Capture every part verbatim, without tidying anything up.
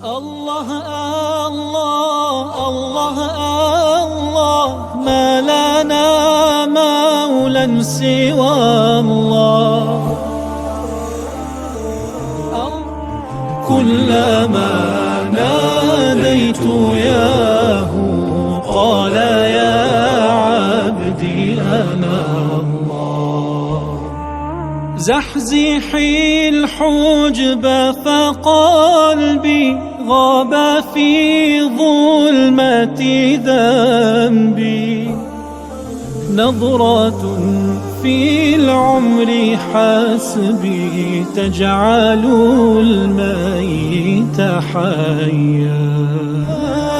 الله، الله، الله، الله، ما لنا مولى سوى الله. كلما ناديت ياه قال يا عبدي أنا الله. زحزحي الحجب فقلبي غاب في ظلمة ذنبي. نظرة في العمر حسبي تجعل الميت حيا.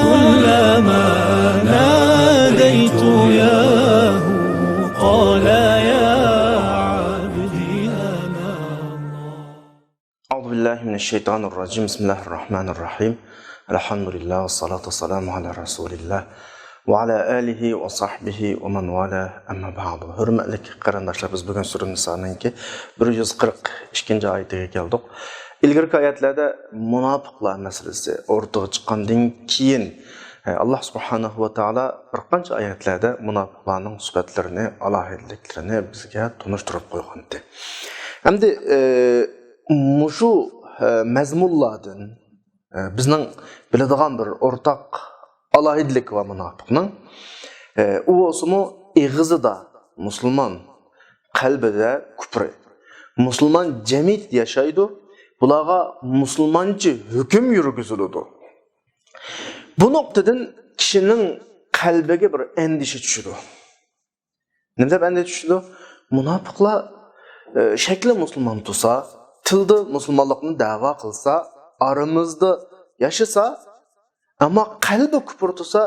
كلما ناديت ياه قال يا عبدي أنا الله. أعوذ بالله من الشيطان الرجيم. بسم الله الرحمن الرحيم. الحمد لله والصلاة والسلام على رسول الله وعلى آله وصحبه ومن والاه، أما بعد. ھۆرمەتلىك قېرىنداشلار، بىز بۈگۈن سۈرە نىسانىڭكى بىر يۈز قىرىق ئىككىنچى ئايىتىگە كەلدۇق. ئىلگىرىكى ئايەتلەردە مۇناپىقلار مەسىلىسى ئورتىغا چىققاندىن كېيىن، ئاللا سۇبھانەھۇ ۋە تائالا بىر قانچە ئايەتلەردە مۇناپىقلارنىڭ سۈپەتلىرىنى، ئالاھىدىلىكلىرىنى بىزگە تونۇشتۇرۇپ قويغانىدى. ئەمدى، ئە، مۇشۇ، ئە، مەزمۇنلاردىن، ئە، بىزنىڭ بىلىدىغان بىر ئورتاق ئالاھىدىلىكى بار مۇناپىقنىڭ. ئە، ئۇ بولسىمۇ ئېغىزىدا مۇسۇلمان، قەلبىدە كۇپرى. مۇسۇلمان جەمئىيىتىدە ياشايدۇ. بۇلارغا مۇسۇلمانچە ھۆكۈم يۈرگۈزۈلىدۇ. بۇ نۇقتىدىن كىشىنىڭ قەلبىگە بىر ئەندىشە چۈشىدۇ. نېمە دەپ ئەندىشە چۈشىدۇ؟ مۇناپىقلار، ئە، شەكلى مۇسۇلمان تۇرسا، تىلدا مۇسۇلمانلىقنى دەۋا قىلسا، ئارىمىزدا ياشىسا، ئەمما قەلبى كۇپۇر تۇرسا،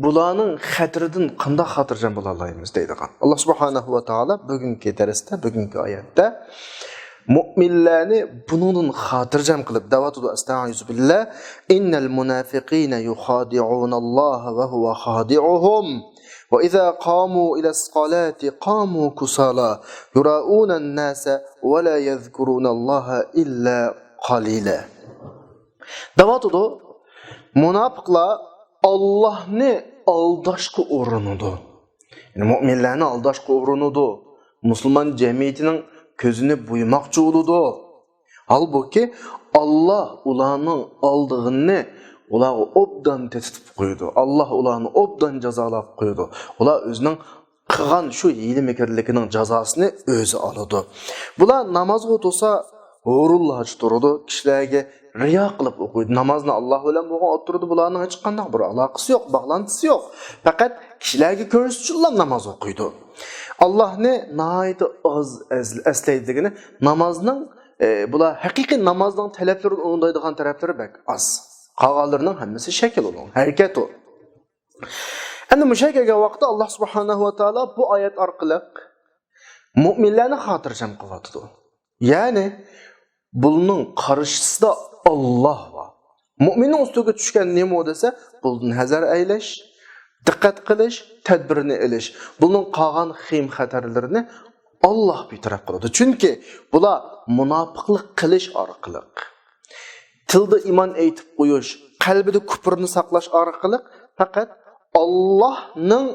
بۇلارنىڭ خەتىرىدىن قانداق خاتىرجەم بولالايمىز دەيدىغان. ئاللا سۇبھانەھۇ ۋە تائالا بۈگۈنكى دەرستە، بۈگۈنكى ئايەتتە مۆمىنلەرنى بۇنىڭدىن خاتىرجەم قىلىپ دەۋاتىدۇ. ئەستەئىزۇ بىللا. إن المنافقين يخادعون الله وهو خادعهم وإذا قاموا إلى الصلاة قاموا كسالى يراءون الناس ولا يذكرون الله إلا قليلا. دەۋاتىدۇ، مۇناپىقلار ئاللاھنى ئالداشقا ئۇرۇنىدۇ. يەنى مۆمىنلەرنى ئالداشقا ئۇرۇنىدۇ. مۇسۇلمان جەمئىيىتىنىڭ كۆزىنى بويىماقچى بولىدۇ. ھالبۇكى، ئاللا ئۇلارنىڭ ئالدىغىنىنى ئۇلارغا ئوبدان تېتىتىپ قويىدۇ. ئاللا ئۇلارنى ئوبدان جازالاپ قويىدۇ. ئۇلار ئۆزىنىڭ قىلغان شۇ ھىيلە-مىكىرلىكىنىڭ جازاسىنى ئۆزى ئالىدۇ. بۇلار نامازغا تۇرسا، ھۇرۇنلارچە تۇرىدۇ، كىشىلەرگە رىيا قىلىپ ئوقۇيدۇ. نامازنى ئاللا بىلەن بولغان ئوتتۇرىدا بۇلارنىڭ ھېچقانداق بىر ئالاقىسى يوق، باغلانتىسى يوق. پەقەت كىشىلەرگە كۆرسىتىش ئۈچۈنلا ناماز ئوقۇيدۇ. ئاللانى ناھايىتى ئاز ئەز-، ئەسلەيدىغىنى نامازنىڭ، ئە، بۇلار ھەقىقىي نامازنىڭ تەلەپلىرىنى ئورۇندايدىغان تەرەپلىرى بەك ئاز. قالغانلىرىنىڭ ھەممىسى شەكىل ئۇنىڭ، ھەرىكەت ئۇ. ئەمدى مۇشۇ يەرگە كەلگەن ۋاقىتتا ئاللا سۇبھانەھۇ ۋە تائالا بۇ ئايەت ئارقىلىق مۆمىنلەرنى خاتىرجەم قىلىۋاتىدۇ. يەنى بۇنىڭ قارشىسىدا ئاللا بار. مۆمىننىڭ ئۈستىگە چۈشكەن نېمە دېسە، بۇندىن ھەزەر ئەيلەش، دىققەت قىلىش، تەدبىرنى ئېلىش. بۇنىڭ قالغان خېيىم خەتەرلىرىنى ئاللا بىتەرەپ قىلىدۇ. چۈنكى بۇلار مۇناپىقلىق قىلىش ئارقىلىق، تىلدا ئىمان ئېيتىپ قويۇش، قەلبىدە كۇپرنى ساقلاش ئارقىلىق پەقەت ئاللانىڭ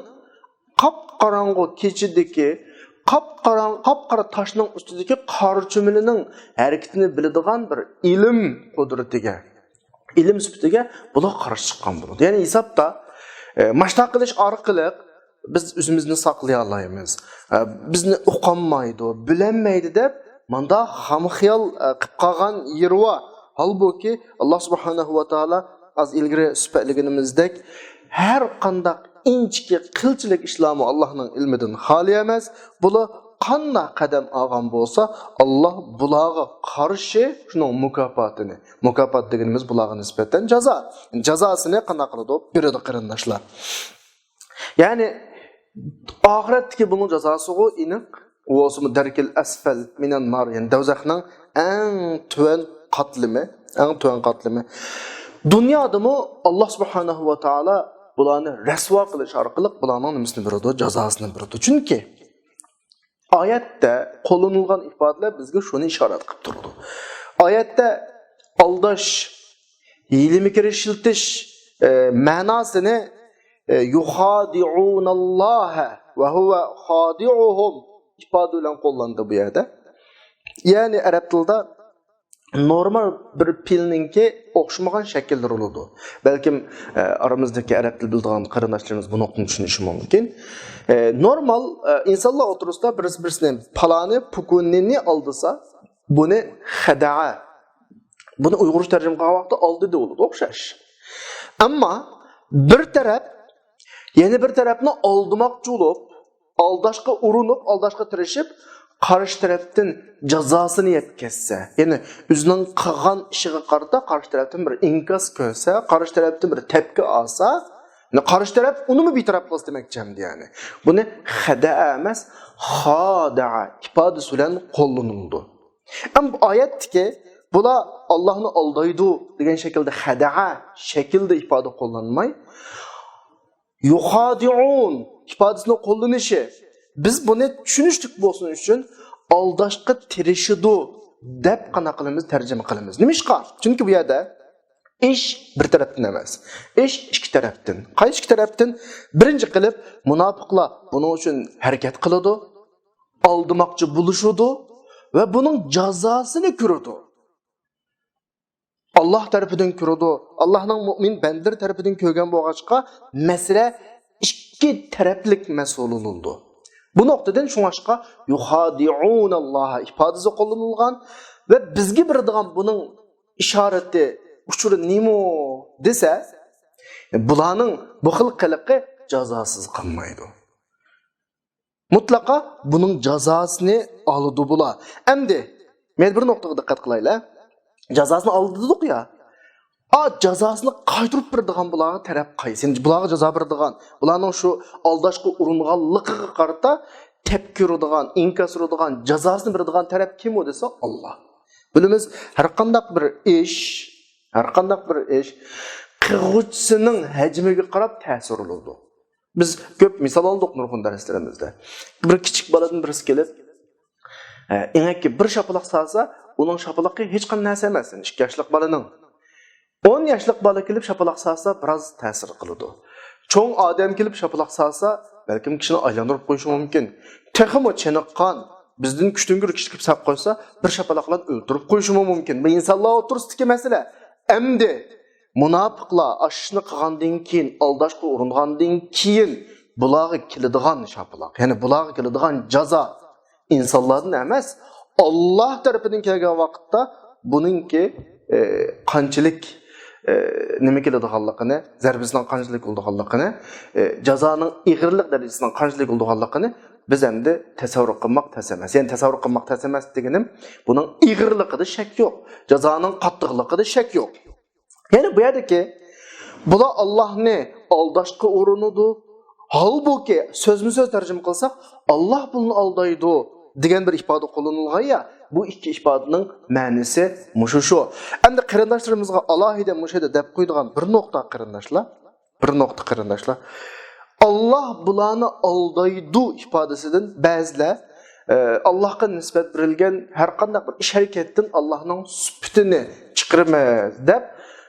قاپقاراڭغۇ كېچىدىكى قاپقاراڭ-، قاپقارا تاشنىڭ ئۈستىدىكى قارا چۈمۈلىنىڭ ھەرىكىتىنى بىلىدىغان بىر ئىلىم قۇدرىتىگە، ئىلىم سۈپىتىگە بۇلار قارشى چىققان بولىدۇ. يەنى ھېسابتا، ئە، ماشتا قىلىش ئارقىلىق بىز ئۆزىمىزنى ساقلىيالايمىز. ئە، بىزنى ئۇقالمايدۇ، بىلەلمەيدۇ دەپ ماندا خام خىيال، ئە، قىپ قالغان يېرى بار. ھالبۇكى، ئاللا سۇبھانەھۇ ۋە تائالا ئاز ئىلگىرى سۈپەتلىگىنىمىزدەك، ھەر قانداق ئىنچىكە قىلچىلىك ئىشلارمۇ ئاللانىڭ ئىلمىدىن خالىي ئەمەس. بۇلار قانداق قەدەم ئالغان بولسا، ئاللا بۇلارغا قارشى شۇنىڭ مۇكاپاتىنى، مۇكاپات دېگىنىمىز بۇلارغا نىسبەتەن جازا. جازاسىنى قانداق قىلىدۇ؟ بېرىدۇ، قېرىنداشلار. يەنى ئاخىرەتتىكى بۇنىڭ جازاسىغۇ ئېنىق، ئۇ بولسىمۇ دەركىل ئەسفەل مىنەن نار، يەنى دوزاخنىڭ ئەڭ تۆۋەن قاتلىمى، ئەڭ تۆۋەن قاتلىمى. دۇنيادىمۇ ئاللا سۇبھانەھۇ ۋە تائالا بۇلارنى رەسۋا قىلىش ئارقىلىق بۇلارنىڭ نېمىسىنى بېرىدۇ؟ جازاسىنى بېرىدۇ. چۈنكى ئايەتتە قوللىنىلغان ئىپادىلەر بىزگە شۇنى ئىشارەت قىلىپ تۇرىدۇ. ئايەتتە ئالداش، ھىيلە-مىكىر ئىشلىتىش، ئە، مەناسىنى، ئە، يۇخادىئۇناللاھە ۋە ھۇۋە خادىئۇھۇم ئىپادە بىلەن قوللاندى بۇ يەردە. يەنى ئەرەب تىلىدا نورمال بىر پېئىلنىڭكى ئوخشىمىغان شەكىللىرى بولىدۇ. بەلكىم، ئە، ئارىمىزدىكى ئەرەب تىل بىلىدىغان قېرىنداشلىرىمىز بۇ نۇقتىنى چۈشىنىشى مۇمكىن. ئە، نورمال، ئە، ئىنسانلار ئوتتۇرىسىدا بىرسى بىرسىنى پالانى پۇكۇنىنى ئالدىسا، بۇنى خەدەئە. بۇنى ئۇيغۇرچە تەرجىمە قىلغان ۋاقىتتا ئالدىدى بولىدۇ، ئوخشاش. ئەمما بىر تەرەپ يەنە بىر تەرەپنى ئالدىماقچى بولۇپ، ئالداشقا ئۇرۇنۇپ، ئالداشقا تىرىشىپ، قارشى تەرەپتىن جازاسىنى يەپ كەتسە، يەنى ئۆزىنىڭ قىلغان ئىشىغا قارىتا قارشى تەرەپتىن بىر ئىنكاس كۆرسە، قارشى تەرەپتىن بىر تەپكە ئالسا، يەنى قارشى تەرەپ ئۇنىمۇ بىتەرەپ قىلسا دېمەكچى ئەمدى يەنى. بۇنى خەدەئە ئەمەس، خادەئە ئىپادىسى بىلەن قوللىنىلىدۇ. ئەمما بۇ ئايەتتىكى بۇلار ئاللاھنى ئالدايدۇ دېگەن شەكىلدە خەدەئە شەكىلدە ئىپادە قوللانماي، يۇخادىئۇن ئىپادىسىنى قوللىنىشى، بىز بۇنى چۈشىنىشلىك بولسۇن ئۈچۈن ئالداشقا تىرىشىدۇ دەپ قانداق قىلىمىز، تەرجىمە قىلىمىز. نېمىشقا؟ چۈنكى بۇ يەردە ئىش بىر تەرەپتىن ئەمەس. ئىش ئىككى تەرەپتىن. قايسى ئىككى تەرەپتىن؟ بىرىنچى قىلىپ مۇناپىقلار بۇنىڭ ئۈچۈن ھەرىكەت قىلىدۇ، ئالدىماقچى بولۇشىدۇ ۋە بۇنىڭ جازاسىنى كۆرىدۇ. ئاللاھ تەرىپىدىن كۆرىدۇ. ئاللاھنىڭ مۇئمىن بەندىلىرى تەرىپىدىن كۆرگەن بولغاچقا، مەسىلە ئىككى تەرەپلىك مەسىلە بولۇنىدۇ. بۇ نۇقتىدىن شۇڭلاشقا يۇخادىئۇناللاھا ئىپادىسى قوللىنىلغان ۋە بىزگە بېرىدىغان بۇنىڭ ئىشارىتى، ئۇچۇرى نېمە دېسە، بۇلارنىڭ بۇ خىل قىلىقى جازاسىز قالمايدۇ. مۇتلەقا بۇنىڭ جازاسىنى ئالىدۇ بۇلار. ئەمدى، مەن بىر نۇقتىغا دىققەت قىلايلى. جازاسىنى ئالىدۇ دېدۇق يا. ئا، جازاسىنى قايتۇرۇپ بېرىدىغان بۇلارغا تەرەپ قايسى؟ يەنى بۇلارغا جازا بېرىدىغان، بۇلارنىڭ شۇ ئالداشقا ئۇرۇنغانلىقىغا قارىتا تەپكە ئۇرىدىغان، ئىنكاس ئۇرىدىغان، جازاسىنى بېرىدىغان تەرەپ كىم ئۇ دېسە، ئاللاھ. بىلىمىز، ھەر قانداق بىر ئىش، ھەر قانداق بىر ئىش قىلغۇچىسىنىڭ ھەجمىگە قاراپ تەسىر بولىدۇ. بىز كۆپ مىسال ئالدۇق نۇرغۇن دەرسلىرىمىزدە. بىر كىچىك بالىدىن بىرسى كېلىپ، ئە، ئېڭەككە بىر شاپىلاق سالسا، ئۇنىڭ شاپىلىقى ھېچقانداق نەرسە ئەمەس. ئىككى ياشلىق بالىنىڭ، ئون ياشلىق بالا كېلىپ شاپىلاق سالسا، بىراز تەسىر قىلىدۇ. چوڭ ئادەم كېلىپ شاپىلاق سالسا، بەلكىم كىشىنى ئايلاندۇرۇپ قويۇشى مۇمكىن. تېخىمۇ چېنىققان، بىزدىن كۈچتۈڭگۈر كىشى كېلىپ ساپ قويسا، بىر شاپىلاق بىلەن ئۆلتۈرۈپ قويۇشى مۇمكىن. بۇ ئىنسانلار ئوتتۇرىسىدىكى مەسىلە. ئەمدى مۇناپىقلار ئاشۇنى قىلغاندىن كېيىن، ئالداشقا ئۇرۇنغاندىن كېيىن، بۇلارغا كېلىدىغان شاپىلاق، يەنى بۇلارغا كېلىدىغان جازا ئىنسانلاردىن ئەمەس، ئاللاھ تەرىپىدىن كەلگەن ۋاقىتتا بۇنىڭكى، ئە، قانچىلىك، ئە، نېمە كېلىدىغانلىقىنى، زەربىسىنىڭ قانچىلىك بولىدىغانلىقىنى، ئە، جازانىڭ ئېغىرلىق دەرىجىسىنىڭ قانچىلىك بولىدىغانلىقىنى بىز ئەمدى تەسەۋۋۇر قىلماق تەس ئەمەس. يەنى تەسەۋۋۇر قىلماق تەس ئەمەس دېگىنىم، بۇنىڭ ئېغىرلىقىدا شەك يوق. جازانىڭ قاتتىقلىقىدا شەك يوق. يەنى بۇ يەردىكى بۇلار ئاللاھنى ئالداشقا ئۇرۇنىدۇ. ھالبۇكى، سۆزمۇ سۆز تەرجىمە قىلساق، ئاللاھ بۇلارنى ئالدايدۇ دېگەن بىر ئىپادە قوللىنىلغان يا، بۇ ئىككى ئىپادىنىڭ مەنىسى مۇشۇ شۇ. ئەمدى قېرىنداشلىرىمىزغا ئالاھىدە مۇشۇ يەردە دەپ قويىدىغان بىر نۇقتا قېرىنداشلار، بىر نۇقتا قېرىنداشلار. ئاللاھ بۇلارنى ئالدايدۇ ئىپادىسىدىن بەزىلەر، ئە، ئاللاھقا نىسبەت بېرىلگەن ھەر قانداق بىر ئىش ھەرىكەتتىن ئاللاھنىڭ سۈپىتىنى چىقىرىمىز دەپ،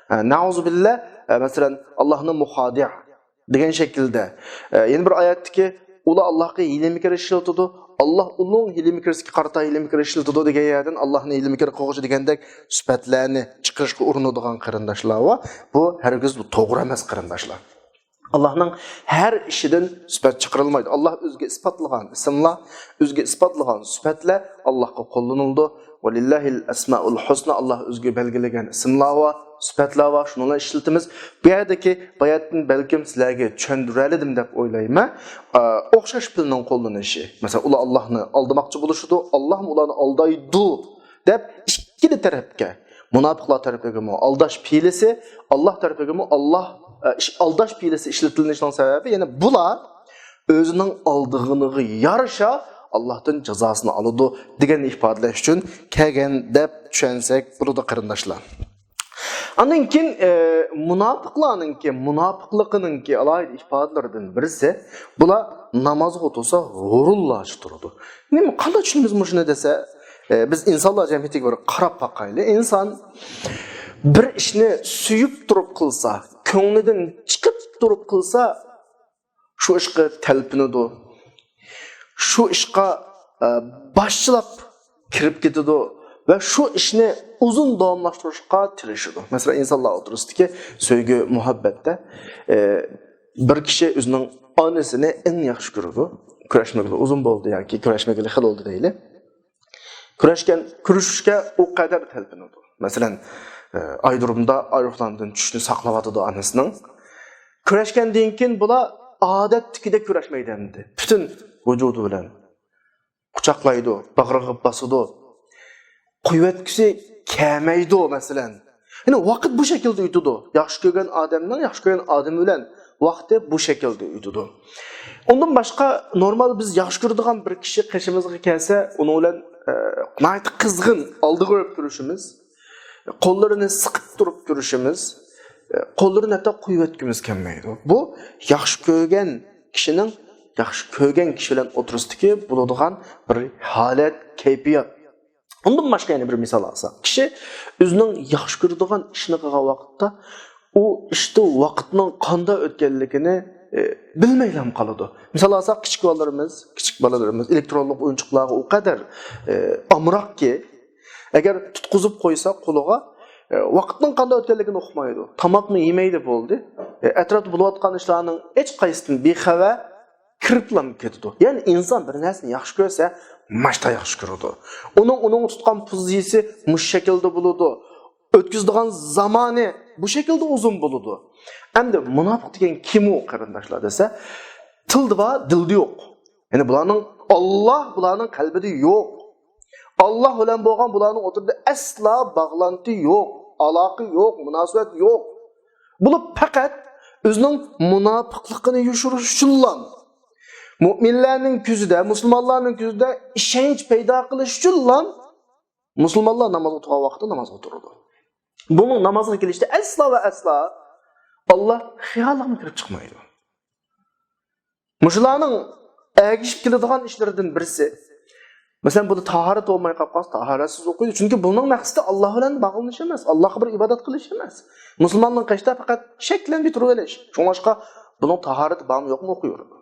ئە، نەئۇزۇبىللا، ئە، مەسىلەن، ئاللاھنى مۇخادىئ دېگەن شەكىلدە. ئە، يەنە بىر ئايەتتىكى، ئۇلار ئاللاھقا ھىيلە-مىكىر ئىشلىتىدۇ، ئاللاھ ئۇنىڭ ھىيلە-مىكرىسىگە قارىتا ھىيلە-مىكىر ئىشلىتىدۇ دېگەن يەردىن ئاللاھنى ھىيلە-مىكىر قىلغۇچى دېگەندەك سۈپەتلەرنى چىقىرىشقا ئۇرۇنىدىغان قېرىنداشلار بار. بۇ ھەرگىز توغرا ئەمەس، قېرىنداشلار. ئاللاھنىڭ ھەر ئىشىدىن سۈپەت چىقىرىلمايدۇ. ئاللاھ ئۆزىگە ئىسپاتلىغان ئىسىملار، ئۆزىگە ئىسپاتلىغان سۈپەتلەر ئاللاھقا قوللىنىلىدۇ. ۋەلىللاھىل ئەسمائۇل ھۇسنا، ئاللاھ ئۆزىگە بەلگىلىگەن ئىسىملار بار، سۈپەتلەر بار، شۇنىلا ئىشلىتىمىز. بۇ يەردىكى باياتتىن بەلكىم سىلەرگە چۈشەندۈرەلىدىم دەپ ئويلايمەن. ئا، ئوخشاش پېئىلنىڭ قوللىنىشى. مەسىلەن، ئۇلار ئاللاھنى ئالدىماقچى بولۇشىدۇ، ئاللاھمۇ ئۇلارنى ئالدايدۇ دەپ ئىككىلا تەرەپكە، مۇناپىقلار تەرىپىگىمۇ ئالداش پېئىلىسى، ئاللاھ تەرىپىگىمۇ ئاللاھ، ئە، ئىش-، ئالداش پېئىلىسى ئىشلىتىلىشىنىڭ سەۋەبى، يەنى بۇلار ئۆزىنىڭ ئالدىغىنىغا يارىشا ئاللاھتىن جازاسىنى ئالىدۇ دېگەننى ئىپادىلەش ئۈچۈن كەلگەن دەپ چۈشەنسەك بولىدۇ، قېرىنداشلار. ئاندىن كېيىن، ئە، مۇناپىقلارنىڭكى، مۇناپىقلىقىنىڭكى ئالاھىدە ئىپادىلىرىدىن بىرسى، بۇلار نامازغا تۇرسا ھۇرۇنلارچە تۇرىدۇ. نېمە، قانداق چۈشىنىمىز مۇشۇنى دېسە، ئە، بىز ئىنسانلار جەمئىيىتىگە بىر قاراپ باقايلى. ئىنسان بىر ئىشنى سۆيۈپ تۇرۇپ قىلسا، كۆڭلىدىن چىقىپ تۇرۇپ قىلسا، شۇ ئىشقا تەلپۈنىدۇ. شۇ ئىشقا، ئە، باشلاپ كىرىپ كېتىدۇ ۋە شۇ ئىشنى ئۇزۇن داۋاملاشتۇرۇشقا تىرىشىدۇ. مەسىلەن، ئىنسانلار ئوتتۇرىسىدىكى سۆيگۈ، مۇھەببەتتە، ئە، بىر كىشى ئۆزىنىڭ ئانىسىنى ئەڭ ياخشى كۆرىدۇ. كۆرۈشمىگىلى ئۇزۇن بولدى ياكى كۆرۈشمىگىلى خېلى بولدى دەيلى. كۆرۈشكەن، كۆرۈشۈشكە ئۇ قەدەر تەلپۈنىدۇ. مەسىلەن، ئايدۇرۇمدا ئايروپىلاندىن چۈشۈشنى ساقلاۋاتىدۇ ئانىسىنىڭ. كۆرۈشكەندىن كېيىن بۇلار ئادەتتىكىدەك كۆرۈشمەيدۇ ئەمدى. پۈتۈن ۋۇجۇدى بىلەن قۇچاقلايدۇ، باغرىغا باسىدۇ. قويۇۋەتكۈسى كەلمەيدۇ، مەسىلەن. يەنى ۋاقىت بۇ شەكىلدە ئۆتىدۇ. ياخشى كۆرگەن ئادەمنىڭ ياخشى كۆرگەن ئادىمى بىلەن ۋاقتى بۇ شەكىلدە ئۆتىدۇ. ئۇندىن باشقا، نورمال بىز ياخشى كۆرىدىغان بىر كىشى قېشىمىزغا كەلسە، ئۇنىڭ بىلەن، ئە، ناھايىتى قىزغىن ئالدىغا بېرىپ كۆرۈشىمىز. قوللىرىنى سىقىپ تۇرۇپ كۆرۈشىمىز. ئە، قوللىرىنى ھەتتا قويۇۋەتكۈمىز كەلمەيدۇ. بۇ ياخشى كۆرگەن كىشىنىڭ ياخشى كۆرگەن كىشى بىلەن ئوتتۇرىسىدىكى بولىدىغان بىر ھالەت، كەيپىيات. ئۇندىن باشقا يەنە بىر مىسال ئالساق، كىشى ئۆزىنىڭ ياخشى كۆرىدىغان ئىشىنى قىلغان ۋاقىتتا، ئۇ ئىشتا ۋاقىتنىڭ قانداق ئۆتكەنلىكىنى، ئە، بىلمەيلا قالىدۇ. مىسال ئالساق، كىچىك بالىلىرىمىز، كىچىك بالىلىرىمىز ئېلېكترونلۇق ئويۇنچۇقلارغا ئۇ قەدەر، ئە، ئامراقكى، ئەگەر تۇتقۇزۇپ قويسا قولىغا، ئە، ۋاقىتنىڭ قانداق ئۆتكەنلىكىنى ئۇقمايدۇ. تاماقنى يېمەيدۇ، بولدى. ئە، ئەتراپتا بولۇۋاتقان ئىشلارنىڭ ھېچقايسىدىن بىخەۋەر، كىرىپلا كېتىدۇ. يەنى ئىنسان بىر نەرسىنى ياخشى كۆرسە، ماشتا ياخشى كۆرىدۇ. ئۇنىڭ، ئۇنىڭ تۇتقان پوزىتسىيىسى مۇشۇ شەكىلدە بولىدۇ. ئۆتكۈزىدىغان زامانى بۇ شەكىلدە ئۇزۇن بولىدۇ. ئەمدى مۇناپىق دېگەن كىم ئۇ، قېرىنداشلار دېسە، تىلدا بار، دىلدا يوق. يەنى بۇلارنىڭ، ئاللا بۇلارنىڭ قەلبىدە يوق. ئاللا بىلەن بولغان بۇلارنىڭ ئوتتۇرىدا ئەسلا باغلانتى يوق، ئالاقە يوق، مۇناسىۋەت يوق. بولۇپ پەقەت ئۆزىنىڭ مۇناپىقلىقىنى يوشۇرۇش ئۈچۈنلا، مۇئمىنلارنىڭ كۆزىدە، مۇسۇلمانلارنىڭ كۆزىدە ئىشەنچ پەيدا قىلىش ئۈچۈنلا مۇسۇلمانلار نامازغا تۇرغان ۋاقىتتا نامازغا تۇرىدۇ. بۇنىڭ نامازغا كېلىشتە ئەسلا ۋە ئەسلا ئاللا خىيالىغىمۇ كىرىپ چىقمايدۇ. مۇشۇلارنىڭ ئەگىشىپ كېلىدىغان ئىشلىرىدىن بىرسى، مەسىلەن، بۇدا تاھارەت بولماي قالىدۇ، تاھارەتسىز ئوقۇيدۇ. چۈنكى بۇنىڭ مەقسىتى ئاللا بىلەن باغلىنىش ئەمەس، ئاللاغا بىر ئىبادەت قىلىش ئەمەس. مۇسۇلماننىڭ قېشىدا پەقەت شەكلەنگە تۇرۇۋېلىش. شۇڭلاشقا بۇنىڭ تاھارىتى بارمۇ يوقمۇ ئوقۇيۋېرىدۇ.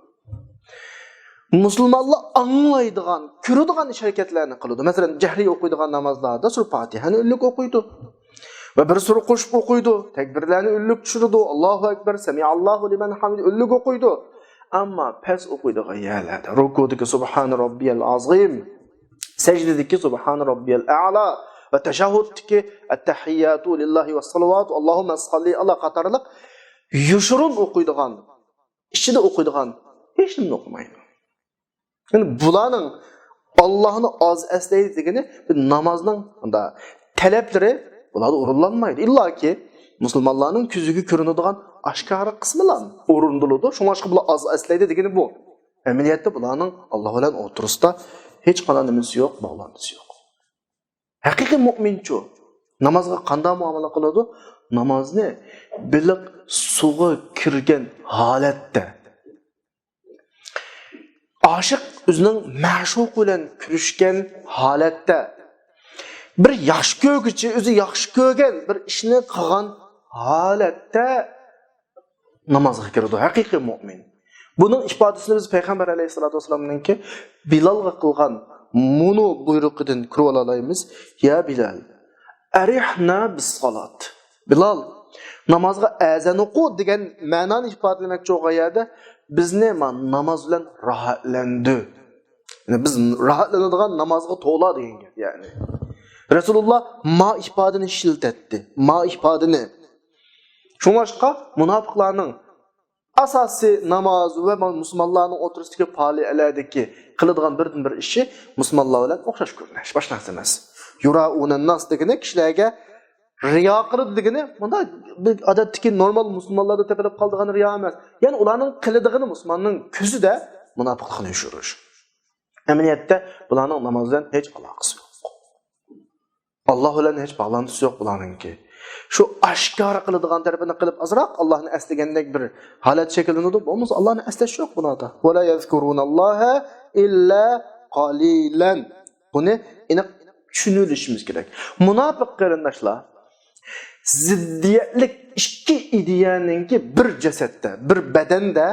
مۇسۇلمانلار ئاڭلايدىغان، كۆرىدىغان ئىش ھەرىكەتلەرنى قىلىدۇ. مەسىلەن، جەھرىي ئوقۇيدىغان نامازلاردا سۈرە پاتىھەنى ئۈنلۈك ئوقۇيدۇ. ۋە بىر سۈرە قوشۇپ ئوقۇيدۇ. تەكبىرلەرنى ئۈنلۈك چۈشۈرىدۇ. ئاللاھۇ ئەكبەر، سەمىئەللاھۇ لىمەن ھەمىدە ئۈنلۈك ئوقۇيدۇ. ئەمما پەس ئوقۇيدىغان يەرلەردە، رۇكۇدىكى سۇبھانە رەببىيەل ئازىم، سەجدىدىكى سۇبھانە رەببىيەل ئەئلا ۋە تەشەھھۇدتىكى ئەتتەھىياتۇ لىللاھى ۋەسسالىۋاتۇ ئاللاھۇممە ساللى ئالا قاتارلىق يوشۇرۇن ئوقۇيدىغان، ئىچىدە ئوقۇيدىغان ھېچنېمىنى ئوقۇمايدۇ. يەنى بۇلارنىڭ ئاللاھنى ئاز ئەسلەيدۇ دېگىنى بىر نامازنىڭ مۇنداق تەلەپلىرى بۇلاردا ئورۇنلانمايدۇ. ئىللاكى مۇسۇلمانلارنىڭ كۆزىگە كۆرۈنىدىغان ئاشكارا قىسمىلا ئورۇندىلىدۇ. شۇڭلاشقا بۇلار ئاز ئەسلەيدۇ دېگىنى بۇ. ئەمەلىيەتتە بۇلارنىڭ ئاللا بىلەن ئوتتۇرىسىدا ھېچقانداق نېمىسى يوق، باغلانتىسى يوق. ھەقىقىي مۇئمىنچۇ؟ نامازغا قانداق مۇئامىلە قىلىدۇ؟ نامازنى بېلىق سۇغا كىرگەن ھالەتتە، ئاشىق ئۆزىنىڭ مەشۇقى بىلەن كۆرۈشكەن ھالەتتە، بىر ياخشى كۆرگۈچى ئۆزى ياخشى كۆرگەن بىر ئىشنى قىلغان ھالەتتە نامازغا كىرىدۇ ھەقىقىي مۇئمىن. بۇنىڭ ئىپادىسىنى بىز پەيغەمبەر ئەلەيھىسسالاتۇ ۋەسسالامنىڭكى بىلالغا قىلغان مۇنۇ بۇيرۇقىدىن كۆرۈۋالالايمىز. يا بىلال، ئەرىھنا بىسسالات. بىلال، نامازغا ئەزان ئوقۇ دېگەن مەنانى ئىپادىلىمەكچى بولغان يەردە بىزنى ما ناماز بىلەن راھەتلەندۈر. يەنى بىز راھەتلىنىدىغان نامازغا تولا دېگەن گەپ يەنى. رەسۇلۇللا ما ئىپادىنى ئىشلىتەتتى. ما ئىپادىنى. شۇڭلاشقا مۇناپىقلارنىڭ ئاساسىي ناماز ۋە مۇسۇلمانلارنىڭ ئوتتۇرىسىدىكى پالىئەلەردىكى قىلىدىغان بىردىن بىر ئىشى مۇسۇلمانلار بىلەن ئوخشاش كۆرۈنۈش، باشقا نەرسە ئەمەس. يۇرائۇنەنناس دېگىنى كىشىلەرگە رىيا قىلىدۇ دېگىنى، بۇنداق بىر ئادەتتىكى نورمال مۇسۇلمانلاردا تېپىلىپ قالىدىغان رىيا ئەمەس. يەنى ئۇلارنىڭ قىلىدىغىنى مۇسۇلماننىڭ كۆزىدە مۇناپىقلىقنى يوشۇرۇش. ئەمەلىيەتتە بۇلارنىڭ ناماز بىلەن ھېچ ئالاقىسى يوق. ئاللا بىلەن ھېچ باغلانتىسى يوق بۇلارنىڭكى. شۇ ئاشكارا قىلىدىغان تەرىپىنى قىلىپ، ئازراق ئاللانى ئەسلىگەندەك بىر ھالەت شەكىللىنىدۇ، بولمىسا ئاللانى ئەسلەش يوق بۇلاردا. ۋەلا يەزكۇرۇنەللاھە ئىللا قالىلەن. بۇنى ئېنىق چۈشىنىۋېلىشىمىز كېرەك. مۇناپىق قېرىنداشلار، زىددىيەتلىك ئىككى ئىدىيەنىڭكى بىر جەسەتتە، بىر بەدەندە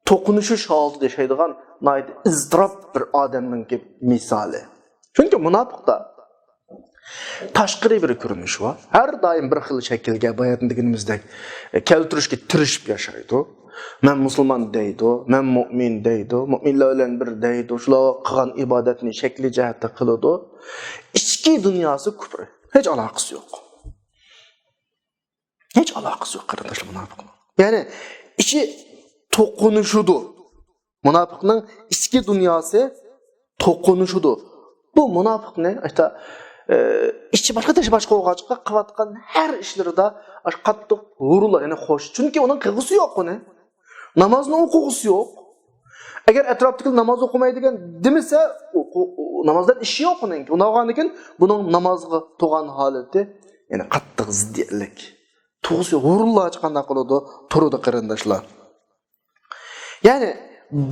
توقۇنۇشۇش ھالىتىدە ياشايدىغان ناھايىتى ئىزتىراپ بىر ئادەمنىڭكى مىسالى. چۈنكى مۇناپىقتا تاشقىرى بىر كۆرۈنۈش بار. ھەر دائىم بىر خىل شەكىلگە، باياتىن دېگىنىمىزدەك، كەلتۈرۈشكە تىرىشىپ ياشايدۇ. مەن مۇسۇلمان دەيدۇ، مەن مۇئمىن دەيدۇ، مۇئمىنلار بىلەن بىر دەيدۇ، شۇلار قىلغان ئىبادەتنى شەكلى جەھەتتە قىلىدۇ. ئىچكى دۇنياسى كۇپر. ھېچ ئالاقىسى يوق. ھېچ ئالاقىسى يوق، قېرىنداشلار، مۇناپىقنىڭ. يەنى ئىچى توقۇنۇشىدۇ. مۇناپىقنىڭ ئىچكى دۇنياسى توقۇنۇشىدۇ. بۇ مۇناپىقنى ئاشتا، ئى، ئىچى باشقا، تېشى باشقا بولغاچقا، قىلىۋاتقان ھەر ئىشلىرىدا ئاش قاتتىق ھۇرۇنلار، يەنى خوش. چۈنكى ئۇنىڭ قىلغۇسى يوق ئۇنى. نامازنى ئوقۇغۇسى يوق. ئەگەر ئەتراپتىكىلەر ناماز ئوقۇماي دېگەن دېمىسە، ئوقۇ-، ئۇ-، نامازدىن ئىشى يوق ئۇنىڭكى. ئۇنداق بولغاندىكىن بۇنىڭ نامازغا تولغان ھالىتى، يەنى قاتتىق زىددىيەتلىك. تۇغۇسى ھۇرۇنلارچە قانداق قىلىدۇ؟ تۇرىدۇ، قېرىنداشلار. يەنى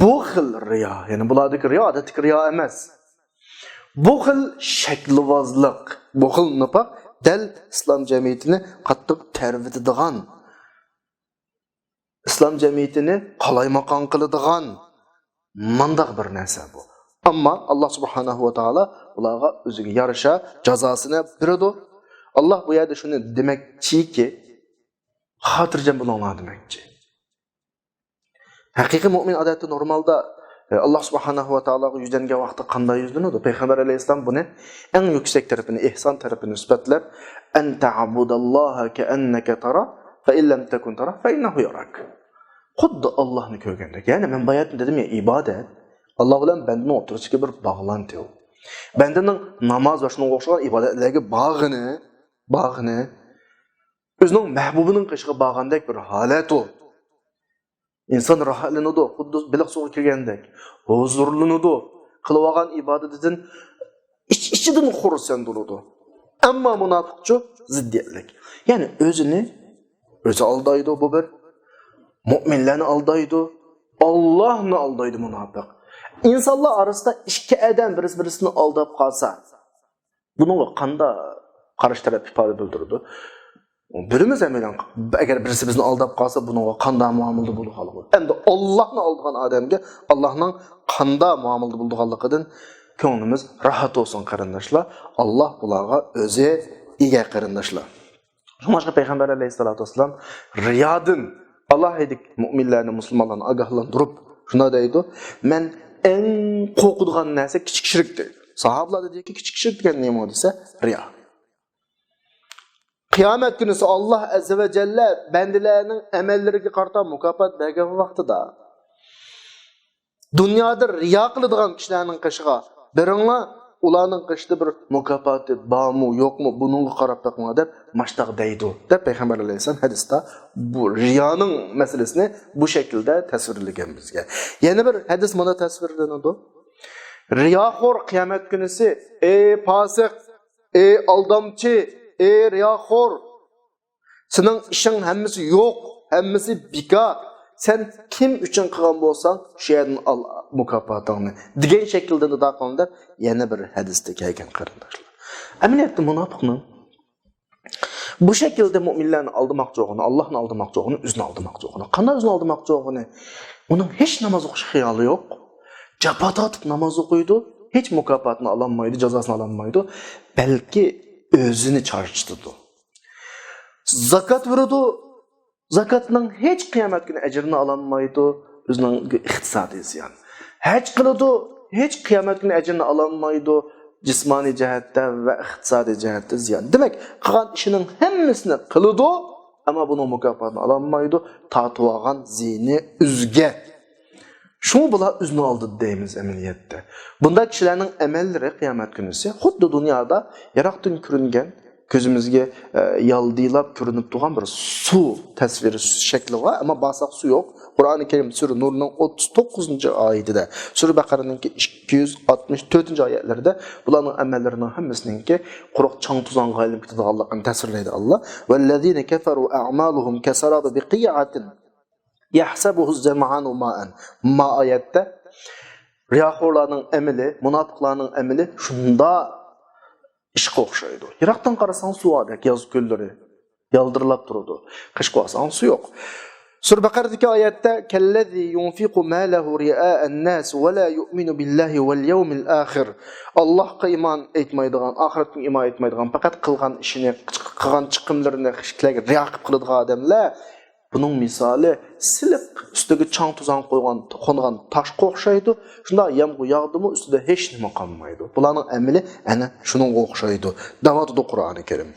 بۇ خىل رىيا، يەنى بۇلاردىكى رىيا ئادەتتىكى رىيا ئەمەس. بۇ خىل شەكىلۋازلىق، بۇ خىل نىپاق دەل ئىسلام جەمئىيىتىنى قاتتىق تەرۋىتىدىغان، ئىسلام جەمئىيىتىنى قالايمىقان قىلىدىغان مانداق بىر نەرسە بۇ. ئەمما ئاللا سۇبھانەھۇ ۋە تائالا بۇلارغا ئۆزىگە يارىشا جازاسىنى بېرىدۇ. ئاللا بۇ يەردە شۇنى دېمەكچىكى، خاتىرجەم بولۇڭلار دېمەكچى. ھەقىقىي مۇئمىن ئادەتتە نورمالدا، ئى، ئاللا سۇبھانەھۇ ۋە تائالاغا يۈزلەنگەن ۋاقىتتا قانداق يۈزلىنىدۇ؟ پەيغەمبەر ئەلەيھىسسالام بۇنى ئەڭ يۈكسەك تەرىپىنى، ئېھسان تەرىپىنى سۈپەتلەپ، «أن تعبد الله كأنك تراه، فإن لم تكن تراه فإنه يراك.» خۇددى ئاللانى كۆرگەندەك. يەنى مەن باياتىن دېدىم يا، ئىبادەت ئاللا بىلەن بەندىنىڭ ئوتتۇرىسىدىكى بىر باغلانتى ئۇ. بەندىنىڭ ناماز ۋە شۇنىڭغا ئوخشىغان ئىبادەتلەرگە باغىنى، باغىنى ئۆزىنىڭ مەھبۇبىنىڭ قېشىغا بارغاندەك بىر ھالەت ئۇ. ئىنسان راھەتلىنىدۇ، خۇددى بېلىق سۇغا كىرگەندەك. ھۇزۇرلىنىدۇ. قىلىۋالغان ئىبادىتىدىن ئىچ-ئىچىدىن خۇرسەن بولىدۇ. ئەمما مۇناپىقچۇ؟ زىددىيەتلىك. يەنى ئۆزىنى ئۆزى ئالدايدۇ، بۇ بىر. مۇئمىنلەرنى ئالدايدۇ. ئاللاھنى ئالدايدۇ مۇناپىق. ئىنسانلار ئارىسىدا ئىككى ئادەم بىرسى-بىرسىنى ئالداپ قالسا، بۇنىڭغا قانداق قارشى تەرەپ ئىپادە بىلدۈرىدۇ؟ بىرىمىز ھەم ئويلان، ئەگەر بىرسى بىزنى ئالداپ قالسا، بۇنىڭغا قانداق مۇئامىلىدە بولىدىغانلىقى. ئەمدى ئاللاھنى ئالدىغان ئادەمگە ئاللاھنىڭ قانداق مۇئامىلىدە بولىدىغانلىقىدىن كۆڭلىمىز راھەت بولسۇن، قېرىنداشلار. ئاللاھ بۇلارغا ئۆزى ئىگە، قېرىنداشلار. شۇڭلاشقا پەيغەمبەر ئەلەيھىسسالاتۇ ۋەسسالام رىيادىن، ئالاھىدە مۇئمىنلەرنى، مۇسۇلمانلارنى ئاگاھلاندۇرۇپ شۇنداق دەيدۇ، مەن ئەڭ قورقىدىغان نەرسە كىچىك شىرك دەيدۇ. ساھابىلار دېدىكى، كىچىك شىرك دېگەن نېمە دېسە، رىيا. قىيامەت كۈنىسى ئاللاھ ئەززە ۋە جەللە بەندىلەرنىڭ ئەمەللىرىگە قارىتا مۇكاپات بەرگەن ۋاقتىدا، دۇنيادا رىيا قىلىدىغان كىشىلەرنىڭ قېشىغا بېرىڭلار، ئۇلارنىڭ قېشىدا بىر مۇكاپاتى بارمۇ، يوقمۇ، بۇنىڭغا قاراپ بېقىڭلار دەپ ماشتاق دەيدۇ، دەپ پەيغەمبەر ئەلەيھىسسالام ھەدىستە بۇ رىيانىڭ مەسىلىسىنى بۇ شەكىلدە تەسۋىرلىگەن بىزگە. يەنە بىر ھەدىس مانا تەسۋىرلىنىدۇ. رىياخور قىيامەت كۈنىسى، ئەي پاسىق، ئەي ئالدامچى، ئەي رىياخور، سېنىڭ ئىشىڭ ھەممىسى يوق، ھەممىسى بىكار. سەن كىم ئۈچۈن قىلغان بولساڭ، شۇ يەردىن ئال مۇكاپاتىڭنى، دېگەن شەكىلدە نىدا قىلىنىدۇ دەپ يەنە بىر ھەدىستە كەلگەن، قېرىنداشلار. ئەمەلىيەتتە مۇناپىقنىڭ بۇ شەكىلدە مۇئمىنلەرنى ئالدىماقچى بولغىنى، ئاللاھنى ئالدىماقچى بولغىنى، ئۆزىنى ئالدىماقچى بولغىنى. قانداق ئۆزىنى ئالدىماقچى بولغىنى؟ ئۇنىڭ ھېچ ناماز ئوقۇش خىيالى يوق. جاپا تارتىپ ناماز ئوقۇيدۇ، ھېچ مۇكاپاتىنى ئالالمايدۇ، جازاسىنى ئالالمايدۇ. بەلكى ئۆزىنى چارچىتىدۇ. زاكات بېرىدۇ، زاكاتنىڭ ھېچ قىيامەت كۈنى ئەجرىنى ئالالمايدۇ، ئۆزىنىڭ ئىقتىسادىي زىيان. ھەج قىلىدۇ، ھېچ قىيامەت كۈنى ئەجرىنى ئالالمايدۇ، جىسمانىي جەھەتتە ۋە ئىقتىسادىي جەھەتتە زىيان. دېمەك، قىلغان ئىشىنىڭ ھەممىسىنى قىلىدۇ، ئەمما بۇنىڭ مۇكاپاتىنى ئالالمايدۇ، تارتىۋالغان زىيىنى ئۆزىگە. شۇڭا بۇلار ئۆزىنى ئالدىدى دەيمىز ئەمەلىيەتتە. بۇنداق كىشىلەرنىڭ ئەمەللىرى قىيامەت كۈنىسى خۇددى دۇنيادا يىراقتىن كۆرۈنگەن، كۆزىمىزگە، ئە، يالدىلاپ كۆرۈنۈپ تۇرغان بىر سۇ تەسۋىرى، شەكلى بار، ئەمما بارساق سۇ يوق. قۇرئانى كەرىم سۈرە نۇرنىڭ ئوتتۇز توققۇزىنچى ئايىتىدە، سۈرە بەقەرىنىڭكى ئىككى يۈز ئاتمىش تۆتىنچى ئايەتلىرىدە بۇلارنىڭ ئەمەللىرىنىڭ ھەممىسىنىڭكى قۇرۇق چاڭ-توزانغا ئايلىنىپ كېتىدىغانلىقىنى تەسۋىرلەيدۇ ئاللا. والذين كفروا أعمالهم كسراب بقيعة يحسبه الظمآن ماء. ما ئايەتتە رىياخورلارنىڭ ئەمىلى، مۇناپىقلارنىڭ ئەمىلى شۇنداق ئىشقا ئوخشايدۇ. يىراقتىن قارىساڭ سۇ باردەك، ياز كۈنلىرى. يالدىرلاپ تۇرىدۇ. قېشىغا ئالساڭ سۇ يوق. سۈرە بەقەرىدىكى ئايەتتە، كاللەزى يۇنفىقۇ مالەھۇ رىئائەنناس ۋە لا يۇئمىنۇ بىللاھى ۋەل يەۋمىل ئاخىر. ئاللاھقا ئىمان ئېيتمايدىغان، ئاخىرەتكە ئىمان ئېيتمايدىغان، پەقەت قىلغان ئىشىنى، قىلغان چىقىملىرىنى كىشىلەرگە رىيا قىلىپ قىلىدىغان ئادەملەر، بۇنىڭ مىسالى سىلىق ئۈستىگە چاڭ-توزان قويغان، قونغان تاشقا ئوخشايدۇ. شۇنداق يامغۇر ياغدىمۇ ئۈستىدە ھېچ نېمە قالمايدۇ. بۇلارنىڭ ئەمىلى ئەنە شۇنىڭغا ئوخشايدۇ، دەۋاتىدۇ قۇرئانى كەرىم.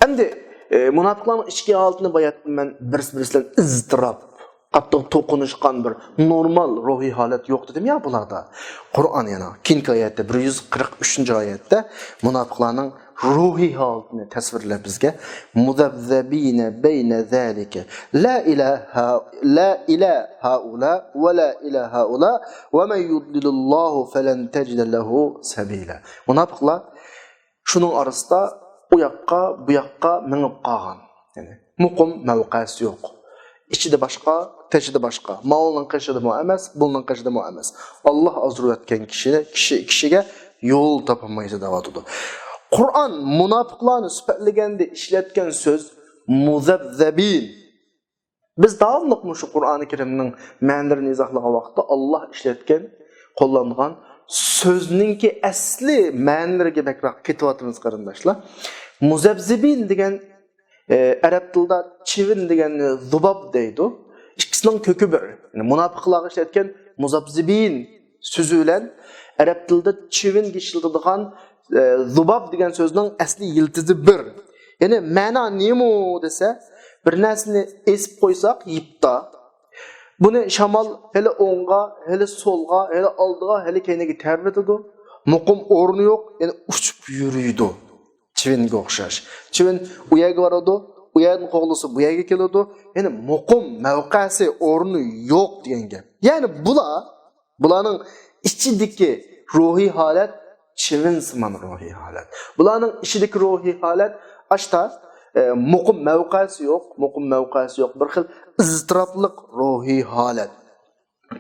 ئەمدى، ئى، مۇناپىقلارنىڭ ئىچكى ھالىتىنى باياتتىن مەن بىرسى-بىرسى بىلەن ئىزتىراپ، قاتتىق توقۇنۇشقان بىر نورمال روھىي ھالەت يوق دېدىم يا بۇلاردا. قۇرئان يەنە كېيىنكى ئايەتتە، بىر يۈز قىرىق ئۈچىنچى ئايەتتە مۇناپىقلارنىڭ روھىي ھالىتىنى تەسۋىرلەپ بىزگە، مۇزەبزەبىنە بەينە زالىكە، لا ئىلە ھا-، لا ئىلە ھائۇلا ۋە لا ئىلە ھائۇلا ۋە مەن يۇدلىلىللاھۇ فەلەن تەجىدە لەھۇ سەبىلە. مۇناپىقلار شۇنىڭ ئارىسىدا ئۇ ياققا، بۇ ياققا مېڭىپ قالغان. يەنى مۇقىم مەۋقەسى يوق. ئىچىدە باشقا، تېشىدا باشقا. ماۋۇنىڭ قېشىدىمۇ ئەمەس، بۇنىڭ قېشىدىمۇ ئەمەس. ئاللاھ ئازدۇرۇۋەتكەن كىشىنى، كىشى، كىشىگە يول تاپالمايسىز دەۋاتىدۇ. قۇرئان مۇناپىقلارنى سۈپەتلىگەندە ئىشلەتكەن سۆز مۇزەبزەبىن. بىز داۋاملىق مۇشۇ قۇرئانى كەرىمنىڭ مەنىلىرىنى ئىزاھلىغان ۋاقىتتا ئاللاھ ئىشلەتكەن، قوللانغان سۆزنىڭكى ئەسلى مەنىلىرىگە بەكرەك كېتىۋاتىمىز، قېرىنداشلار. مۇزەبزىبىن دېگەن، ئە، ئەرەب تىلىدا چىۋىن دېگەننى زۇباب دەيدۇ. ئىككىسىنىڭ كۆكى بىر. يەنى مۇناپىقلارغا ئىشلەتكەن مۇزەبزىبىن سۆزى بىلەن ئەرەب تىلىدا چىۋىنگە ئىشلىتىدىغان، ئە، زۇباب دېگەن سۆزنىڭ ئەسلى يىلتىزى بىر. يەنى مەنا نېمە دېسە، بىر نەرسىنى ئېسىپ قويساق يىپتا، بۇنى شامال ھېلى ئوڭغا، ھېلى سولغا، ھېلى ئالدىغا، ھېلى كەينىگە تەۋرىتىدۇ. مۇقىم ئورنى يوق، يەنى ئۇچۇپ يۈرىدۇ. چىۋىنگە ئوخشاش. چىۋىن ئۇ يەرگە بارىدۇ، ئۇ يەردىن قوغلىسا بۇ يەرگە كېلىدۇ. يەنى مۇقىم مەۋقەسى، ئورنى يوق دېگەن گەپ. يەنى بۇلار، بۇلارنىڭ ئىچىدىكى روھىي ھالەت چىۋىنسىمان روھىي ھالەت. بۇلارنىڭ ئىچىدىكى روھىي ھالەت ئاشتا، ئە، مۇقىم مەۋقەسى يوق، مۇقىم مەۋقەسى يوق، بىر خىل ئىزتىراپلىق روھىي ھالەت.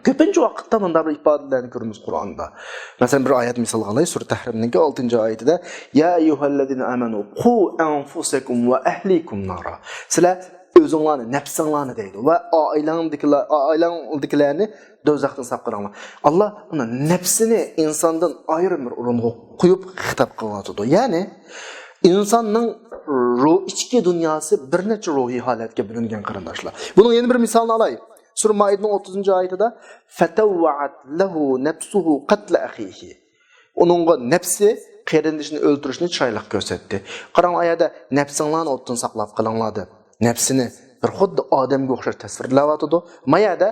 كۆپىنچە ۋاقىتتا مۇنداق بىر ئىپادىلەرنى كۆرىمىز قۇرئاندا. مەسىلەن، بىر ئايەت مىسالغا ئالاي، سۈرە تەھرىمنىڭكى ئالتىنچى ئايىتىدە، يا ئەييۇھەللەزىنە ئامەنۇ قۇ ئەنفۇسەكۇم ۋە ئەھلىكۇم نارا. سىلەر ئۆزۈڭلارنى، نەپسىڭلارنى دەيدۇ، ۋە ئائىلەڭدىكىلەر، ئائىلەڭدىكىلەرنى دوزاختىن ساقلىنىڭلار. ئاللاھ مانا نەپسىنى ئىنساندىن ئايرىم بىر ئورۇنغا قويۇپ خىتاب قىلىۋاتىدۇ. يەنى ئىنساننىڭ روھ، ئىچكى دۇنياسى بىر نەچچە روھىي ھالەتكە بۆلۈنگەن، قېرىنداشلار. بۇنىڭ يەنە بىر مىسالىنى ئالاي. سۈرە مائىدىنىڭ ئوتتۇزىنچى ئايىتىدە، فەتەۋۋەئەت لەھۇ نەفسۇھۇ قەتلە ئەخىھى. ئۇنىڭغا نەپسى قېرىندىشىنى ئۆلتۈرۈشنى چىرايلىق كۆرسەتتى. قاراڭ، ئۇ يەردە نەپسىڭلارنى ئوتتىن ساقلاپ قېلىڭلار دەپ، نەپسىنى بىر خۇددى ئادەمگە ئوخشاش تەسۋىرلەۋاتىدۇ. ما يەردە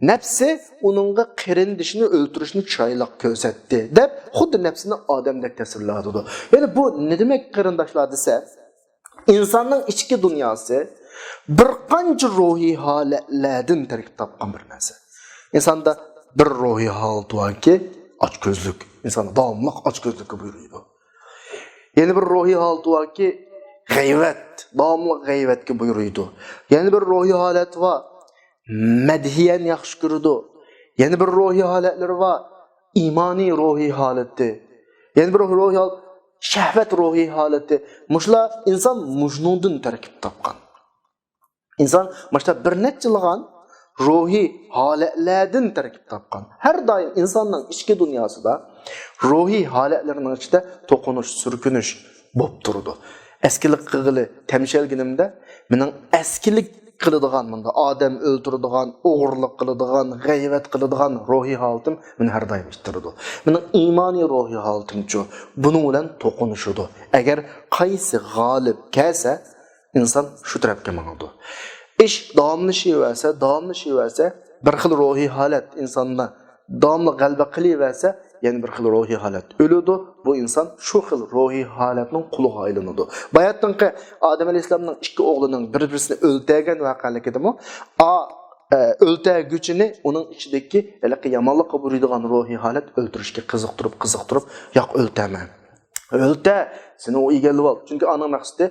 نەپسى ئۇنىڭغا قېرىندىشىنى ئۆلتۈرۈشنى چىرايلىق كۆرسەتتى دەپ، خۇددى نەپسىنى ئادەمدەك تەسۋىرلەۋاتىدۇ. يەنى بۇ نېمە دېمەك، قېرىنداشلار دېسە، ئىنساننىڭ ئىچكى دۇنياسى بىر قانچە روھىي ھالەتلەردىن تەركىب تاپقان بىر نەرسە. ئىنساندا بىر روھىي ھالىتى باركى، ئاچكۆزلۈك. ئىنسان داۋاملىق ئاچكۆزلۈككە بۇيرۇيدۇ. يەنە بىر روھىي ھالىتى باركى، غەيۋەت. داۋاملىق غەيۋەتكە بۇيرۇيدۇ. يەنە بىر روھىي ھالەت بار، مەدھىيەنى ياخشى كۆرىدۇ. يەنە بىر روھىي ھالەتلىرى بار، ئىمانىي روھىي ھالىتى. يەنە بىر روھىي ھال، شەھۋەت روھىي ھالىتى. مۇشۇلار ئىنسان مۇشۇنىڭدىن تەركىب تاپقان. ئىنسان مۇشۇنداق بىر نەچچىلىغان روھىي ھالەتلەردىن تەركىب تاپقان. ھەر دائىم ئىنساننىڭ ئىچكى دۇنياسىدا روھىي ھالەتلىرىنىڭ ئىچىدە توقۇنۇش، سۈركۈنۈش بولۇپ تۇرىدۇ. ئەسكىلىك قىلغىلى تەمشەلگىنىمدە، مېنىڭ ئەسكىلىك قىلىدىغان، مۇنداق ئادەم ئۆلتۈرىدىغان، ئوغرىلىق قىلىدىغان، غەيۋەت قىلىدىغان روھىي ھالىتىم مېنى ھەر دائىم ئىتتىرىدۇ. مېنىڭ ئىمانىي روھىي ھالىتىمچۇ؟ بۇنىڭ بىلەن توقۇنۇشىدۇ. ئەگەر قايسى غالىب كەلسە، ئىنسان شۇ تەرەپكە ماڭىدۇ. ئىش داۋاملىشىۋەرسە، داۋاملىشىۋەرسە، بىر خىل روھىي ھالەت ئىنساندا داۋاملىق غەلىبە قىلىۋەرسە، يەنە بىر خىل روھىي ھالەت ئۆلىدۇ. بۇ ئىنسان شۇ خىل روھىي ھالەتنىڭ قۇلىغا ئايلىنىدۇ. باياتىنقى ئادەم ئەلەيھىسسالامنىڭ ئىككى ئوغلىنىڭ بىر-بىرسىنى ئۆلتۈرگەن ۋەقەلىكىدىمۇ، ئا، ئە، ئۆلتۈرگۈچىنى ئۇنىڭ ئىچىدىكى ھېلىقى يامانلىققا بۇيرۇيدىغان روھىي ھالەت ئۆلتۈرۈشكە قىزىقتۇرۇپ، قىزىقتۇرۇپ، ياق، ئۆلتۈرمە. ئۆلتە، سېنى ئۇ ئىگىلىۋال. چۈنكى ئانىڭ مەقسىتى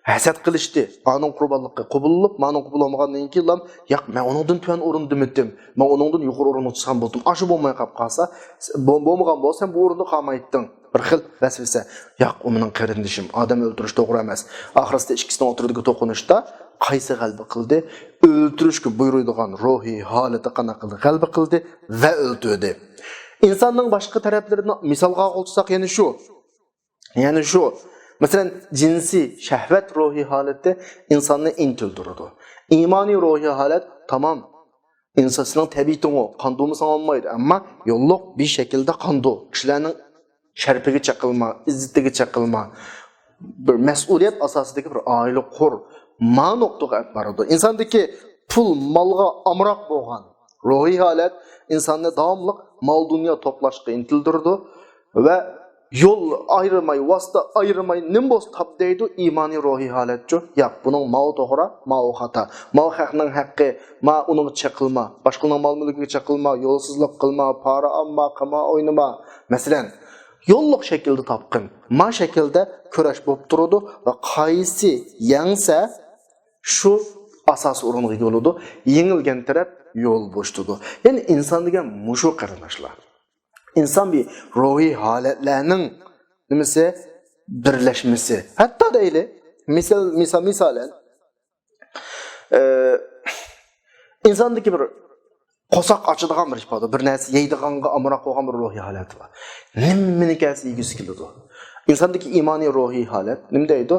ھەسەت قىلىشتى. ئانىڭ قۇربانلىقى قوبۇل بولۇپ، مانىڭ قوبۇل بولمىغاندىن كېيىن، ياق، مەن ئۇنىڭدىن تۆۋەن ئورۇندىمىتىم، مەن ئۇنىڭدىن يۇقىرى ئورۇنغا چىقسام بولدۇم. ئاشۇ بولماي قاپ قالسا، بولمىغان بولسا، سەن بۇ ئورۇندا قالمايتتىڭ. بىر خىل ۋەسۋەسە. ياق، ئۇ مېنىڭ قېرىندىشىم، ئادەم ئۆلتۈرۈش توغرا ئەمەس. ئاخىرسىدا ئىككىسىنىڭ ئوتتۇرىدىكى توقۇنۇشتا قايسى غەلىبە قىلدى؟ ئۆلتۈرۈشكە بۇيرۇيدىغان روھىي ھالىتى قانداق قىلدى؟ غەلىبە قىلدى ۋە ئۆلتۈردى. ئىنساننىڭ باشقا تەرەپلىرىنى مىسالغا ئالغۇلىساق، يەنە شۇ. يەنە شۇ. مەسىلەن، جىنسىي شەھۋەت روھىي ھالىتى ئىنساننى ئىنتىلدۈرىدۇ. ئىمانىي روھىي ھالەت تامام. ئىنسان سېنىڭ تەبىئىتىڭ ئۇ، قاندۇرمىساڭ بولمايدۇ. ئەمما يوللۇق بىر شەكىلدە قاندۇر. كىشىلەرنىڭ شەرىپىگە چېقىلما، ئىززىتىگە چېقىلما. بىر مەسئۇلىيەت ئاساسىدىكى بىر ئائىلە قۇر. ما نۇقتىغا ئەپ بارىدۇ. ئىنساندىكى پۇل، مالغا ئامراق بولغان روھىي ھالەت ئىنساننى داۋاملىق مال-دۇنيا توپلاشقا ئىنتىلدۈرىدۇ ۋە يول ئايرىماي، ۋاسىتە ئايرىماي، نېمە بولسا تاپ دەيدۇ، ئىمانىي روھىي ھالەتچۇ؟ ياق، بۇنىڭ ماۋۇ توغرا، ماۋۇ خاتا. ماۋۇ خەقنىڭ ھەققى، ما ئۇنىڭغا چېقىلما، باشقىلارنىڭ مال-مۈلكىگە چېقىلما، يولسىزلىق قىلما، پارا ئالما، قىمار ئوينىما. مەسىلەن، يوللۇق شەكىلدە تاپقىن. ما شەكىلدە كۈرەش بولۇپ تۇرىدۇ ۋە قايسى يەڭسە، شۇ ئاساسىي ئورۇنغا ئىگە بولىدۇ. يېڭىلگەن تەرەپ يول بوشىتىدۇ. يەنى ئىنسان دېگەن مۇشۇ، قېرىنداشلار. ئىنسان بىر روھىي ھالەتلەرنىڭ نېمىسى؟ بىرلەشمىسى. ھەتتا دەيلى، مىسال، مىسال، مىسالەن، ئە، ئىنساندىكى بىر قورساق ئاچىدىغان بىر ئىپادە، بىر نەرسە يەيدىغانغا ئامراق بولغان بىر روھىي ھالەت بار. نېمىنى كەلسە يېگۈسى كېلىدۇ. ئىنساندىكى ئىمانىي روھىي ھالەت نېمە دەيدۇ؟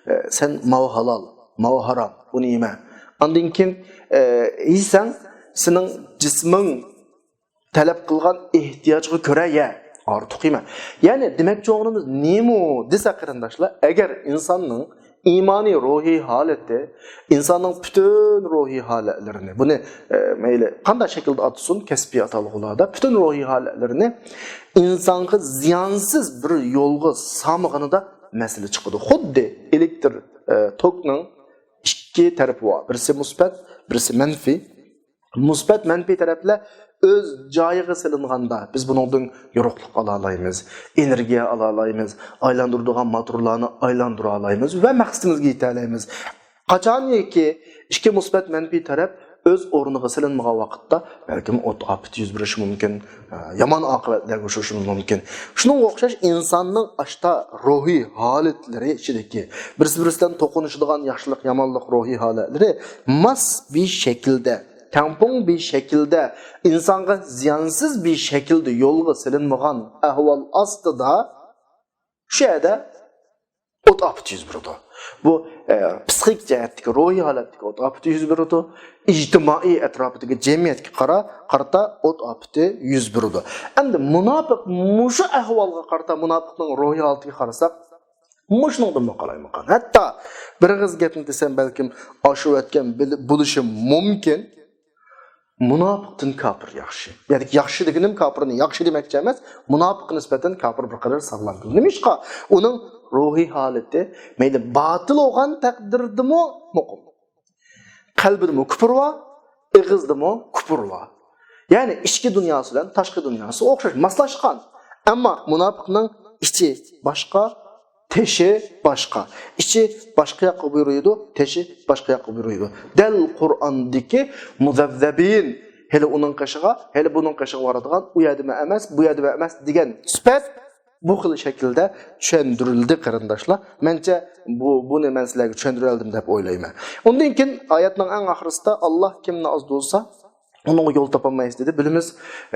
ئە، سەن ماۋۇ ھالال، ماۋۇ ھارام، بۇنى يېمە. ئاندىن كېيىن، ئە، يېسەڭ، سېنىڭ جىسمىڭ تەلەپ قىلغان ئېھتىياجغا كۆرە يە، ئارتۇق يېمە. يەنى دېمەكچى بولغىنىمىز نېمە دېسە، قېرىنداشلار، ئەگەر ئىنساننىڭ ئىمانىي روھىي ھالىتى، ئىنساننىڭ پۈتۈن روھىي ھالەتلىرىنى، بۇنى، ئە، مەيلى قانداق شەكىلدە ئاتىسۇن، كەسپىي ئاتالغۇلاردا پۈتۈن روھىي ھالەتلىرىنى ئىنسانغا زىيانسىز بىر يولغا سالمىغىنىدا مەسىلە چىقىدۇ. خۇددى ئېلېكتر، ئە، توكنىڭ ئىككى تەرىپى بار. بىرسى مۇسبەت، بىرسى مەنپىي. مۇسبەت، مەنپىي تەرەپلەر ئۆز جايىغا سېلىنغاندا، بىز بۇنىڭدىن يورۇقلۇق ئالالايمىز، ئېنېرگىيە ئالالايمىز، ئايلاندۇرىدىغان موتورلارنى ئايلاندۇرالايمىز ۋە مەقسىتىمىزگە يېتەلەيمىز. قاچانكى ئىككى مۇسبەت، مەنپىي تەرەپ ئۆز ئورنىغا سېلىنمىغان ۋاقىتتا، بەلكىم ئوت ئاپىتى يۈز بېرىشى مۇمكىن، يامان ئاقىۋەتلەرگە ئۇچرىشىمىز مۇمكىن. شۇنىڭغا ئوخشاش ئىنساننىڭ ئاشتا روھىي ھالەتلىرى ئىچىدىكى بىرسى-بىرسى بىلەن توقۇنۇشىدىغان ياخشىلىق، يامانلىق روھىي ھالەتلىرى ماس بىر شەكىلدە، تەڭپۇڭ بىر شەكىلدە، ئىنسانغا زىيانسىز بىر شەكىلدە يولغا سېلىنمىغان ئەھۋال ئاستىدا شۇ يەردە ئوت ئاپىتى يۈز بېرىدۇ. بۇ، ئە، پسىخىك جەھەتتىكى، روھىي ھالەتتىكى ئوت ئاپىتى يۈز بېرىدۇ. ئىجتىمائىي ئەتراپىدىكى جەمئىيەتكە قارا-، قارىتا ئوت ئاپىتى يۈز بېرىدۇ. ئەمدى مۇناپىق مۇشۇ ئەھۋالغا قارىتا، مۇناپىقنىڭ روھىي ھالىتىگە قارىساق، مۇشۇنىڭدىنمۇ قالايمىقان. ھەتتا بىر ئېغىز گەپنى دېسەم، بەلكىم ئاشۇرۇۋەتكەن بىل-، بولۇشى مۇمكىن. مۇناپىقتىن كاپىر ياخشى. يەنى ياخشى دېگىنىم كاپىرنى ياخشى دېمەكچى ئەمەس، مۇناپىققا نىسبەتەن كاپىر بىر قەدەر ساغلام. نېمىشقا؟ ئۇنىڭ روھىي ھالىتى مەيلى باتىل بولغان تەقدىردىمۇ مۇقىم. قەلبىدىمۇ كۇپۇر بار، ئېغىزدىمۇ كۇپۇر بار. يەنى ئىچكى دۇنياسى بىلەن تاشقى دۇنياسى ئوخشاش، ماسلاشقان. ئەمما مۇناپىقنىڭ ئىچى باشقا، تېشى باشقا. ئىچى باشقا ياققا بۇيرۇيدۇ، تېشى باشقا ياققا بۇيرۇيدۇ. دەل قۇرئاندىكى مۇزەبزەبىن، ھېلى ئۇنىڭ قېشىغا، ھېلى بۇنىڭ قېشىغا بارىدىغان، ئۇ يەردىمۇ ئەمەس، بۇ يەردىمۇ ئەمەس دېگەن سۈپەت بۇ خىل شەكىلدە چۈشەندۈرۈلدى، قېرىنداشلار. مەنچە بۇ، بۇنى مەن سىلەرگە چۈشەندۈرەلدىم دەپ ئويلايمەن. ئۇندىن كېيىن ئايەتنىڭ ئەڭ ئاخىرىسىدا، «ئاللا كىمنى ئازدۇرسا، ئۇنىڭغا يول تاپالمايسىز» دېدى. بىلىمىز،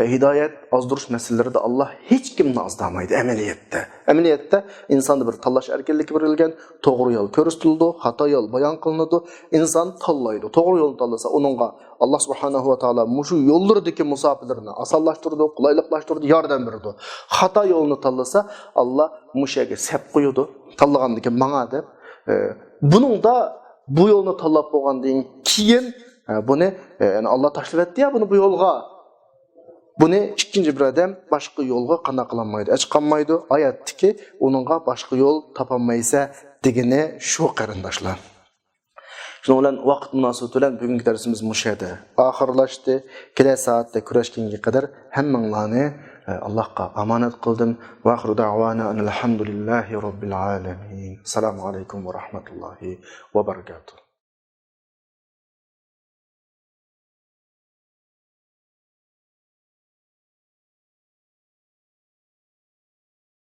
ئە، ھىدايەت، ئازدۇرۇش مەسىلىلىرىدە ئاللا ھېچكىمنى ئازدامايدۇ ئەمەلىيەتتە. ئەمەلىيەتتە ئىنساندا بىر تاللاش ئەركىنلىكى بېرىلگەن، توغرا يول كۆرسىتىلىدۇ، خاتا يول بايان قىلىنىدۇ. ئىنسان تاللايدۇ. توغرا يولنى تاللىسا، ئۇنىڭغا ئاللا سۇبھانەھۇ ۋە تائالا مۇشۇ يوللىرىدىكى مۇساپىلىرىنى ئاسانلاشتۇرىدۇ، قولايلىقلاشتۇرىدۇ، ياردەم بېرىدۇ. خاتا يولنى تاللىسا، ئاللا مۇشۇ يەرگە سەپ قويىدۇ، تاللىغاندىن كېيىن ماڭا دەپ. ئە، بۇنىڭدا بۇ يولنى تاللاپ بولغاندىن كېيىن، ئە، بۇنى، ئە، يەنى ئاللا تاشلىۋەتتى يا بۇنى بۇ يولغا. بۇنى ئىككىنچى بىر ئادەم باشقا يولغا قانداق قىلالمايدۇ، ئەچىقالمايدۇ. ئايەتتىكى ئۇنىڭغا باشقا يول تاپالمايسە دېگىنى شۇ، قېرىنداشلار. شۇنىڭ بىلەن ۋاقىت مۇناسىۋىتى بىلەن بۈگۈنكى دەرسىمىز مۇشۇ يەردە ئاخىرلاشتى. كېلەر سائەتتە كۆرۈشكەنگە قەدەر ھەممىڭلارنى ئاللاھقا ئامانەت قىلدىم. ۋە ئاخىرۇ دەئۋانا ئەنىل ھەمدۇلىللاھى رەببىل ئالەمىن. ئەسسالامۇ ئەلەيكۇم ۋە رەھمەتۇللاھى ۋە بەرەكاتۇھ.